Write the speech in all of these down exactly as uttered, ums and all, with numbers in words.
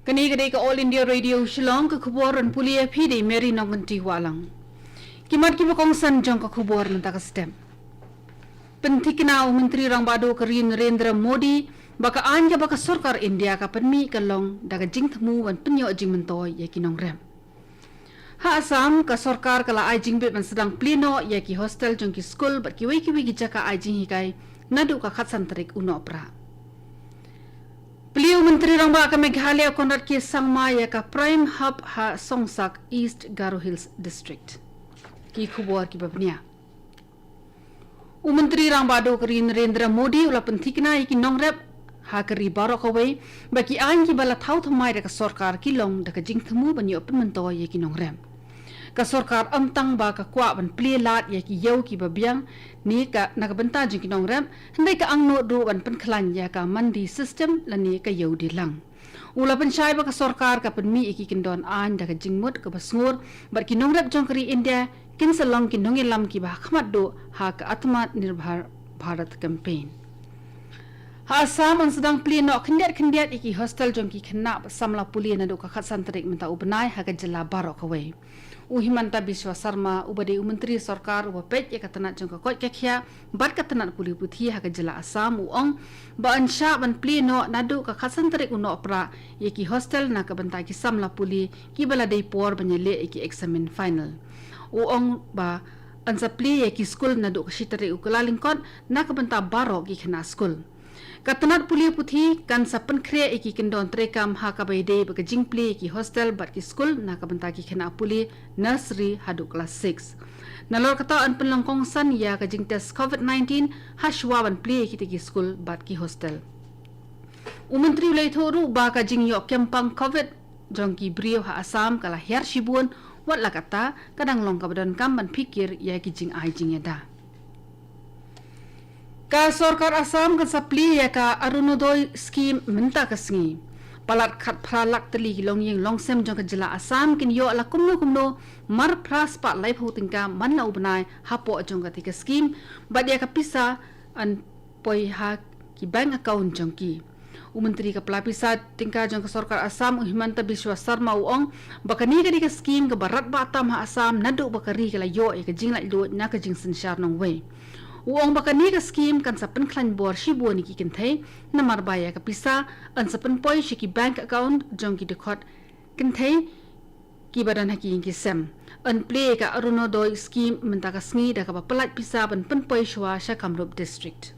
Kane ka dei ka All India Radio Shillong, ka khubor ban pule ïa phi da i Mary Nongkynrih Wahlang. Ki mat kiba kongsan jong ka khubor mynta ka step. Pynthikna u Myntri Rangbah Duh ka ri Narendra Modi ba ka aiñ kaba ka sorkar India ka pynmih ka long da ka jingthmu ban pynïoh jingmyntoi ïa ki nongrep. Ha Assam, ka sorkar ka la ai jingbit ban sdang plie noh ïa ki hostel jong ki skul bad kiwei kiwei ki jaka ai jinghikai naduh ka khatsan tarik u Nohprah. Plie u Myntri Rangbah ka Meghalaya Conrad K Sangma ïa ka Prime Hub ha Songsak, East Garo Hills District. Ki khubor kiba bniah. U Myntri Rangbah Duh ka ri Narendra Modi u la pynthikna ïa ki nongrep ha ka ri baroh kawei ba ki aiñ kiba la thaw thymmai da ka sorkar ki long da ka jingthmu ban ïoh pynmyntoi ïa ki nongrep. Ka sorkar ym tang ba ka kwah ban plie lad ïa ki ïew kiba biang ne ka na ka bynta jong ki nongrep, hynrei ka angnud ruh ban pynkhlaiñ ïa ka mandi system lane ka ïew die lang. U la pynshai ba ka sorkar ka pynmih ïa ki kyndon aiñ da ka jingmut kaba sngur bad ki nongrep jong ka ri India kin sa long ki nongïalam kiba ha khmat duh ha ka Atmanirbhar Bharat campaign. Ha Assam, yn sdang plie noh khyndiat khyndiat ïa ki hostel jong ki khynnah samla pule naduh ka khatsan tarik mynta u bnai ha ka jylla baroh kawei. U Himanta Biswa Sarma, uba dei u Myntri Sorkar uba peit ïa ka tnat jong ka koit ka khiah bad ka tnat pule puthi ha ka jylla Assam, u ong ba yn shah ban plie noh naduh ka khatsan tarik u Nohprah ïa ki hostel na ka bynta ki samla pule kiba la dei por ban ïaleh ïa ki eksamin final. U ong ba yn sa plie ïa ki skul naduh ka shi tarik u Kyllalyngkot na ka bynta baroh ki khynnah skul. Ka tnat pule puthi kan sa pynkhreh ïa ki kyndon treikam ha kaba ïadei bad ka jingplie ïa ki hostel bad ki skul na ka bynta ki khynnah pule nursery haduh klas six. Nalor kata yn pynlong kongsan ïa ka jingtest covid nineteen ha shuwa ban plie ïa kita ki skul bad ki hostel. U Myntri u la ïathuh ruh ba ka jingïoh kem pang covid jong ki briew ha Assam ka la hiar shibun, wat la katta ka dang long kaba donkam ban phikir ïa ki jingai jingïada. Ka sorkar Assam kan sa plie ïa ka Arunodoi scheme mynta ka sngi. Palat khatphra lak tylli ki longïing longsem jong ka jylla Assam kin ïoh la kumno kumno marphra spah laiphew tyngka man la u bnai hapoh jong kata ka scheme, bad ïa ka pisa yn poi ha ki bank account jong ki. U Myntri ka pla pisa tyngka jong ka sorkar Assam, u Himanta Biswa Sarma, u ong ba kane ka dei ka scheme kaba radbah tam ha Assam naduh ba ka ri ka la ïoh ïa ka jinglaitluid na ka jingsynshar nongwei. U ong ba kane ka scheme kan sa pynkhlaiñ bor shibun ïa ki kynthei, namar ba ïa ka pisa yn sa pynpoi sha ki bank account jong ki dkhot kynthei kiba don ha ki ïing ki sem. Yn plie ïa ka Arunodoi scheme mynta ka sngi da kaba pyllait pisa ban pynpoi shuwa sha Kamrup District.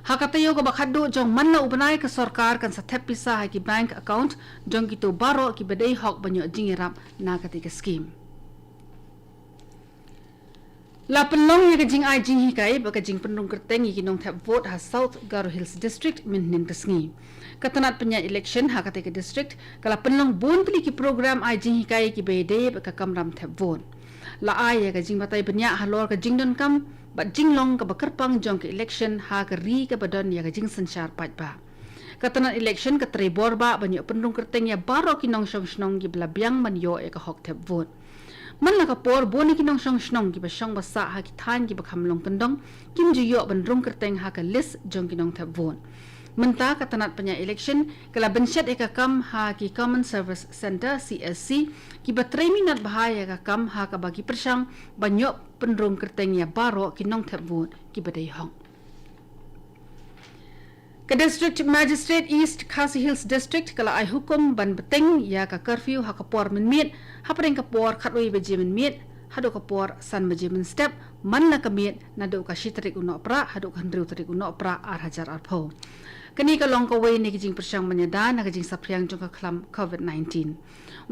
Ha ka taïew kaba khatduh jong man la u bnai, ka sorkar kan sa thep pisa ha ki bank account jong kito baroh kiba dei hok ban ïoh jingïarap na kata ka scheme. La pynlong ïa ka jingai jinghikai bad ka jingpynrung kyrteng ïa ki nongthep vote ha South Garo Hills District mynhynnin ka sngi. Ka tnat pynïaid election ha kata ka district ka la pynlong bun tylli ki program ai jinghikai kiba ïadei bad ka kamram thep vote. La ai ïa ka jingbatai bniah halor ka jingdonkam bad jinglong kaba kyrpang jong ka election ha ka ri kaba don ïa ka jingsynshar paidbah. Ka tnat election ka trei bor bah ban ïoh pynrung kyrteng ïa baroh ki nongshong shnong kiba la biang ban ïoh ïa ka hok thep vote. Man la ka por, bun na ki nongshong shnong kiba shong ba sah ha ki thaiñ kiba kham long kyndong kim ju ïoh ban rung kyrteng ha ka list jong ki nongthep vote. Mynta ka tnat pynïaid election ka la bynshet ïa ka kam ha ki Common Service Centre, C S C, kiba trei minot bha ïa ka kam ha kaba ki pyrshang ban ïoh pynrung kyrteng ïa baroh ki nongthep vote kiba dei hok. Ka District Magistrate East Khasi Hills District ka la ai hukum ban bteng ïa ka curfew ha ka por mynmiet, hapdeng ka por khatwei baje mynmiet haduh ka por san baje mynstep man la ka miet, naduh ka shi tarik u Nohprah haduh ka hynriew tarik u Nohprah ar hajar arphew. Kane ka long kawei na ki jingpyrshang ban ïada na ka jingsaphriang jong ka khlam covid nineteen.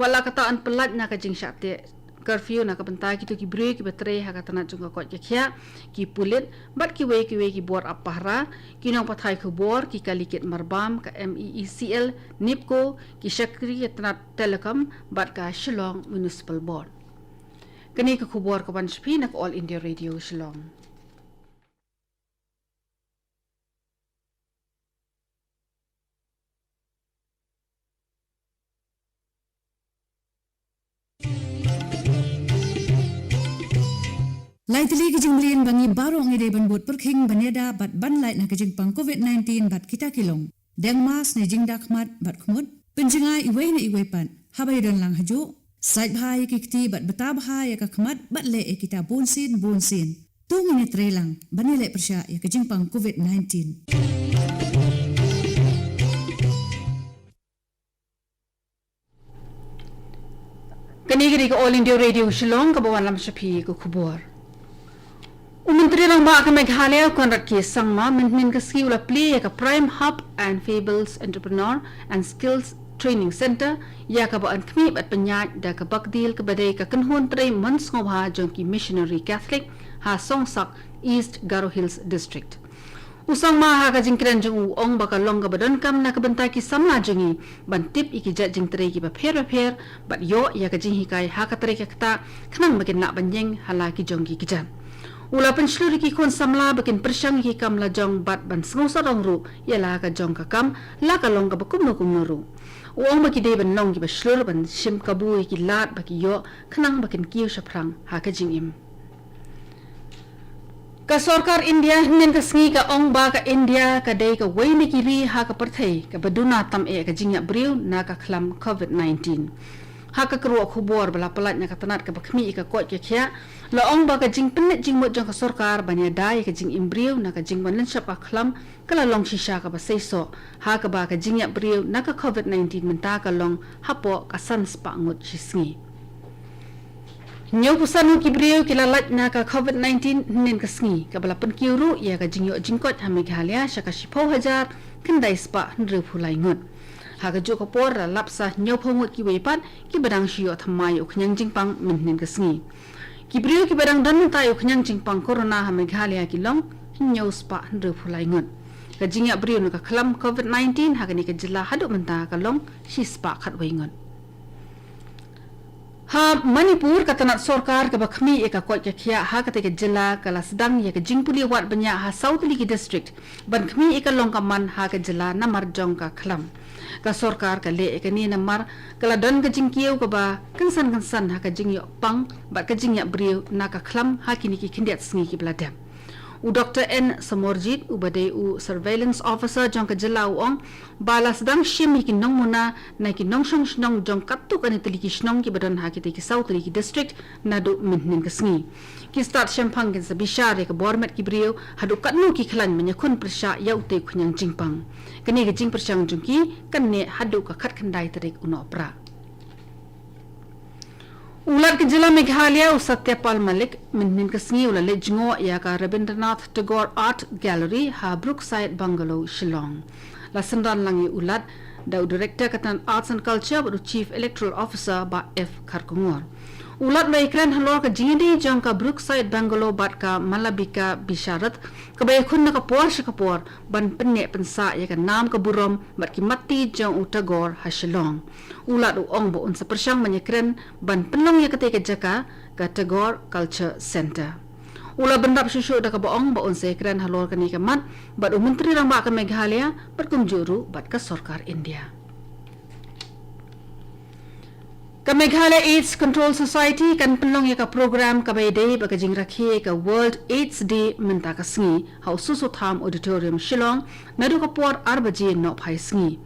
Wat la kata, yn pyllait na ka jingshah teh curfew na ka bynta kito ki briew kiba trei ha ka tnat jong ka koit ka khiah, ki pulit bad kiwei kiwei ki bor ap pahara, ki nongpathai khubor, ki kali kit marbam ka M E E C L, NEEPCO, ki shakri ka tnat Telecom bad ka Shillong Municipal Board. Kane ka khubor ka wan sha phi na ka All India Radio Shillong. Lai tylli ki jingmlien ba ngi baroh ngi dei ban bud pyrkhing ban ïada bad ban lait na ka jingpang covid nineteen bad kita ki long: deng mask ne jingda khmat bad khmut, Pynjngai iwei na iwei pat, haba ïadon lang hajuh, sait bha ïa ki kti bad bta bha ïa ka khmat bad leh ïa kita bunsien bunsien. To ngin ïatrei lang ban ïaleh pyrshah ïa ka jingpang covid nineteen. Kane ka dei ka All India Radio Shillong kaba wanlam sha phi ka khubor. U Myntri Rangbah ka Meghalaya Conrad K Sangma mynhynnin ka sngi u la plie ïa ka Prime Hub and Fables Entrepreneur and Skills Training Centre, ïa kaba yn khmih bad pynïaid da ka bakdil kaba dei ka kynhun trei mon sngewbha jong ki missionary Catholic ha Songsak, East Garo Hills District. U Sangma ha ka jingkren jong u ong ba ka long kaba donkam na ka bynta ki samla jong ngi ban tip ïa ki jait jingtrei kiba pher bapher bad ïoh ïa ka jinghikai ha ka trei ka ktah khnang ba kin lah ban ïeng ha la ki jong ki kjat. U la pynshlur ïa ki khun samla ba kin pyrshang ïa ki kam la jong bad ban sngewsarong ruh ïa la ka jong ka kam, la ka long kaba kumno kumno ruh. U ong ba ki dei ban long kiba shlur ban shim kabu ïa ki lad ba ki ïoh khnang ba kin kiew shaphrang ha ka jingim. Ka sorkar India hynnin ka sngi ka ong ba ka India ka dei kawei na ki ri ha ka pyrthei kaba duna tam eh ka jingïap briew na ka khlam covid nineteen. Ha ka kyrwoh khubor ba la pyllait na ka tnat kaba khmih ïa ka koit ka khiah, la ong ba ka jingpynleit jingmut jong ka sorkar ban ïada ïa ka jingim briew na ka jingwan lynshop ka khlam ka la long shisha kaba seisoh, ha kaba ka jingïap briew na ka covid nineteen mynta ka long hapoh ka san spah ngut shi sngi. Hynñiewphew san ngut ki briew ki la lait na ka covid nineteen hynnin ka sngi, kaba la pynkiew ruh ïa ka jingïoh jingkoit ha Meghalaya sha ka shiphew hajar khyndai spah hynriewphew lai ngut. Ha kajuh ka por la lap sa hynñiewphew ngut kiwei pat kiba dang shu ïoh thymmai ïa u khñiang jingpang mynhynnin ka sngi. Ki briew kiba dang don mynta ïa u khñiang jingpang corona ha Meghalaya ki long hynñiew spah hynriewphew lai ngut. Ka jingïap briew na ka khlam covid nineteen ha kane ka jylla haduh mynta ka long shi spah khatwei ngut. Ha Manipur, ka tnat sorkar kaba khmih ïa ka koit ka khiah ha katei ka jylla ka la sdang ïa ka jingpule wad bniah ha saw tylli ki district ban khmih ïa ka long ka man ha ka jylla namar jong ka khlam. Ka sorkar ka leh ïa kane namar ka la don ka jingkiew kaba kynsan kynsan ha ka jingïoh pang bad ka jingïap briew na ka khlam ha kine ki khyndiat sngi kiba la dep. U Doktor N Samorjit, uba dei u surveillance officer jong ka jylla, u ong ba la sdang shim ïa ki nongmuna na ki nongshong shnong jong katto katne tylli ki shnong kiba don ha kitei ki saw tylli ki district naduh mynhynnin ka sngi. Ki stad shemphang kin sa bishar ïa ka bor met ki briew haduh katno ki khlaiñ ban ïakhun pyrshah ïa utei u khñiang jingpang. Kane ka jingpyrshang jong ki kan neh haduh ka khatkhyndai tarik u Nohprah. U Lat ka jylla Meghalaya, u Satya Pal Malik, mynhynnin ka sngi u la leit jngoh ïa ka Rabindranath Tagore Art Gallery ha Brookside Bungalow, Shillong. La synran lang ïa u Lat da u Director ka tnat Arts and Culture bad u Chief Electoral Officer, Bah F Kharkongor. U Lat u la ïakren halor ka jingïadei jong ka Brookside Bungalow bad ka Malabika Bisharat, kaba ïakhun na ka por sha ka por ban pynneh pynsah ïa ka nam ka burom bad ki matti jong u Tagore ha Shillong. U Lat u ong ba un sa pyrshang ban ïakren ban pynlong ïa katei ka jaka ka Tagore Culture Centre. U la bynrap shuh shuh da kaba ong ba un sa ïakren halor kane ka mat bad u Myntri Rangbah ka Meghalaya bad kumjuh ruh bad ka sorkar India. Ka Meghalaya AIDS Control Society kan pynlong ïa ka program kaba ïadei bad ka jingrakhe ka World AIDS Day mynta ka sngi ha u Soso Tham Auditorium, Shillong, naduh ka por ar baje nohphai sngi.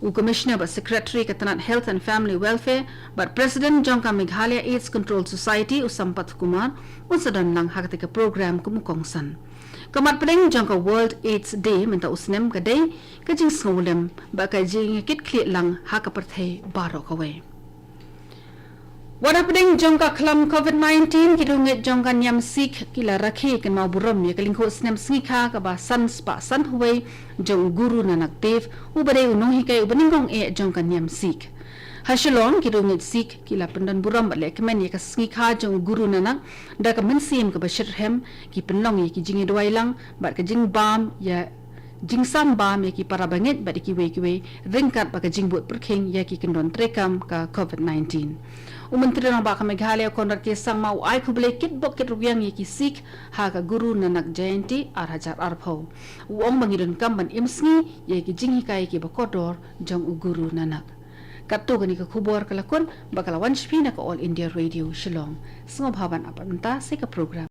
U Commissioner bad Secretary ka tnat Health and Family Welfare bad President jong ka Meghalaya AIDS Control Society, u Sampath Kumar, un sa don lang ha katei ka program kum u kongsan. Ka mat pdeng jong ka World AIDS Day mynta u snem ka dei ka jingsngewlem bad ka jingkitkhlieh lang ha ka pyrthei baroh kawei. Wat hapdeng jong ka khlam covid nineteen, ki riewngeit jong ka niam Sikh ki la rakhe kynmaw burom ïa ka lyngkhuh snem sngikha kaba san spah san hynñiew jong u Guru Nanak Dev, uba dei u nonghikai uba nyngkong eh jong ka niam Sikh. Ha Shillong, ki riewngeit Sikh ki la pyndon burom bad lehkmen ïa ka sngikha jong u Guru Nanak da ka mynsiem kaba shitrhem, ki pynlong ïa ki jingïaduwai lang bad ka jingbam ïa jingsam bam ïa ki para bangeit bad ïa kiwei kiwei, ryngkat bad ka jingbud pyrkhing ïa ki kyndon treikam ka covid nineteen. U Myntri Rangbah ka Meghalaya, Conrad K Sangma, u ai khublei kitbok kitrwiang ïa ki Sikh ha ka Guru Nanak Jayanti ar hajar arphew. U ong ba ngi donkam ban im sngi ïa ki jinghikai kiba kordor jong u Guru Nanak. Katto kane ka khubor ka la kut bad ka la wan sha phi na ka All India Radio Shillong. Sngewbha ban ap mynta sa ka program.